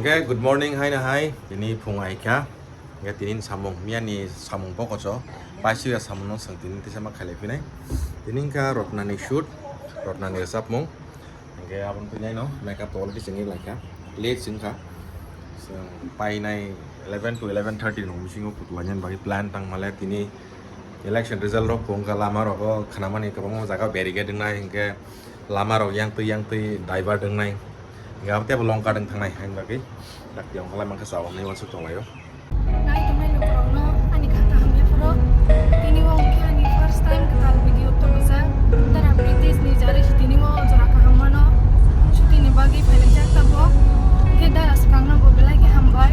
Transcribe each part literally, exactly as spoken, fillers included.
Okay, good morning, hai na hai. Tini phung ai kha. Hingke tini samung, miya ni samung bokocho. Paisiya samung no sang tini tisa ma khailai phinai. Tini wngkha Rotna ni shoot, Rotna ni rwchapmung. Hingke aboni twi naino makeup already chengwi laikha. Late chengkha. Chwng painai eleven to eleven thirty ni bisingo kutulainani bagwi plan tangmale tini election result rok phungkha lama rogo khnamani kwbangma jaga barricade wngnai hingke lama rok yang twi yang twi divert wngnai. Hingke abo teibo long cutting thangnai haini bagwi. Dakti ongkha lai mankha chao wngnai uansuk tonglaio. Nai tongnai lukurokno ani kha kaham yapharo. Tini o hwnkhe ani first time kwtal video tongsa. Dara British ni jari si tini o jora kaham mano. Shooting ni bagwi phailaijak tabok. Hwnkhe dara swkangno bo belai khe hambai.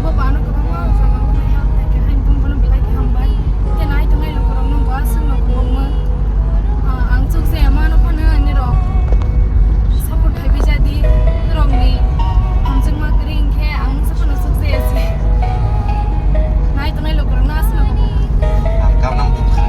Bo bano kwbangma jagao naiha phaikha haini tongbono belai khe hambai. Hwnkhe nai tongnai lukurokno bo aswkno kwbangma. Ah, ang chukjaya mano phano ani rok. Support khaibai jadi, norokni hamjakma kwrwi hinkhe ang saphano sukjaya se. Nai tongnai lukurokno aswkno. Ang gabnang bukha.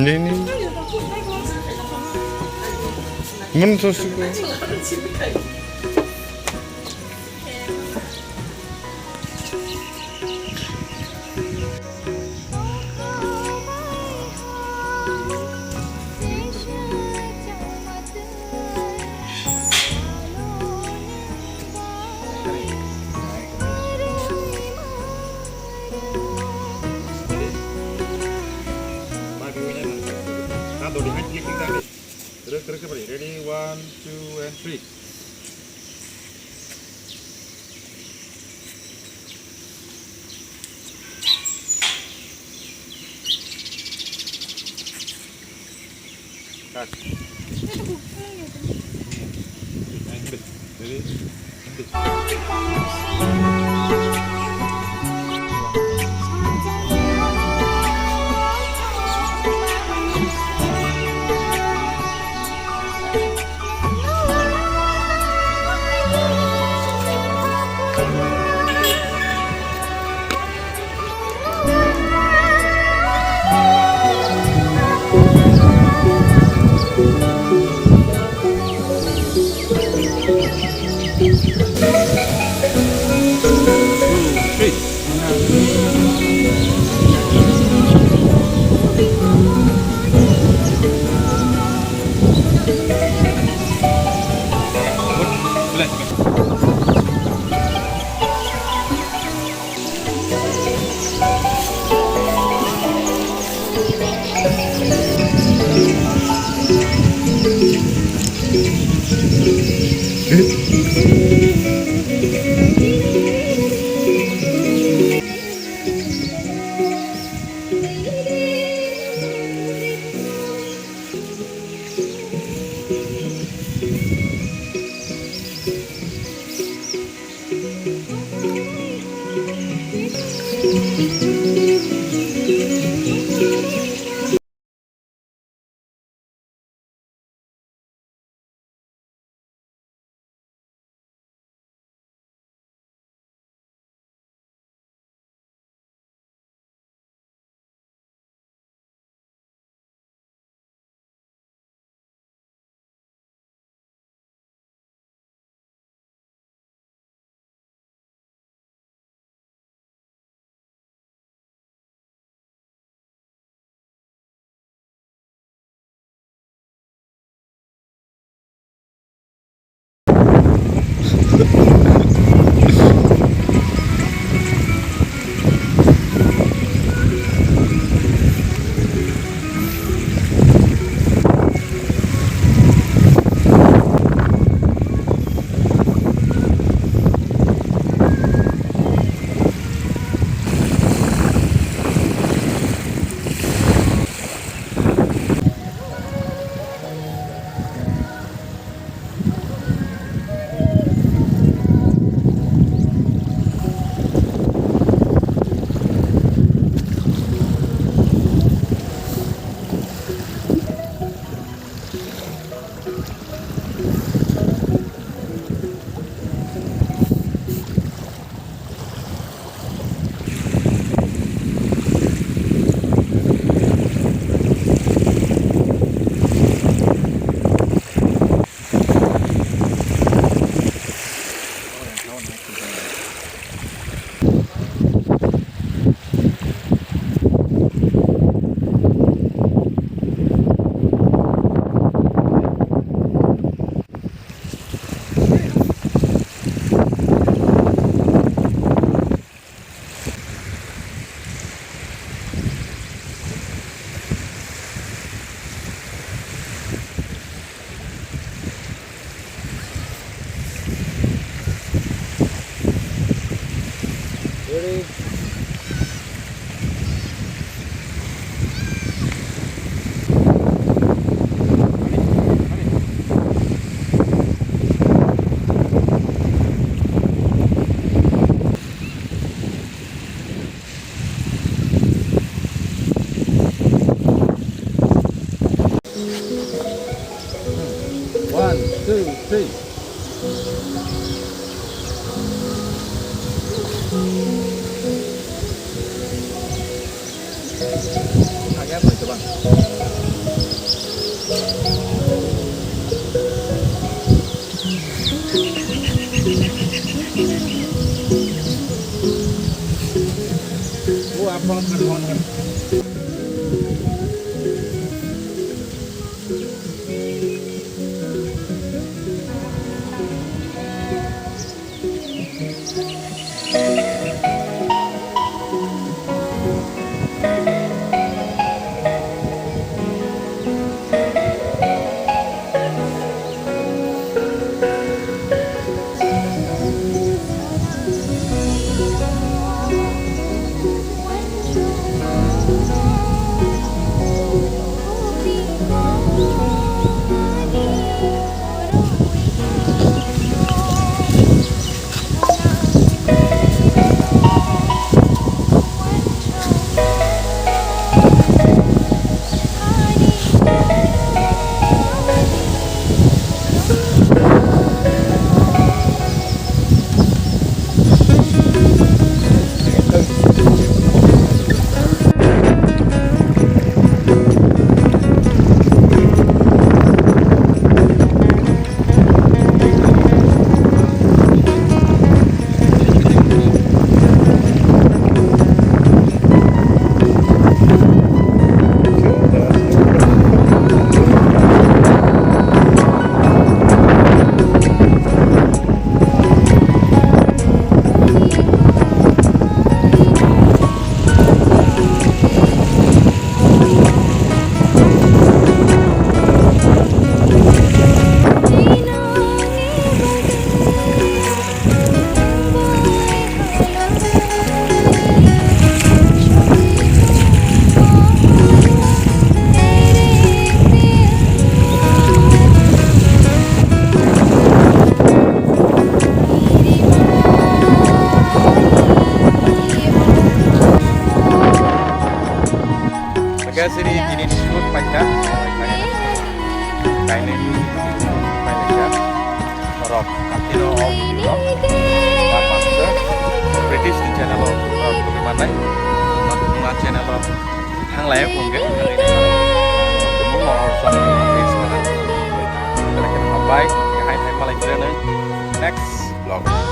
Nini. Mun susu. Ready, one, two, and three. Cut. Ready? One, two, three. Akhiro o video no, British ni channel o, uh, tuli manai. Nokha channel o thanglai kung ge. Mung no or song is mana. Bye. Hai hai malai kre nai. Next vlog.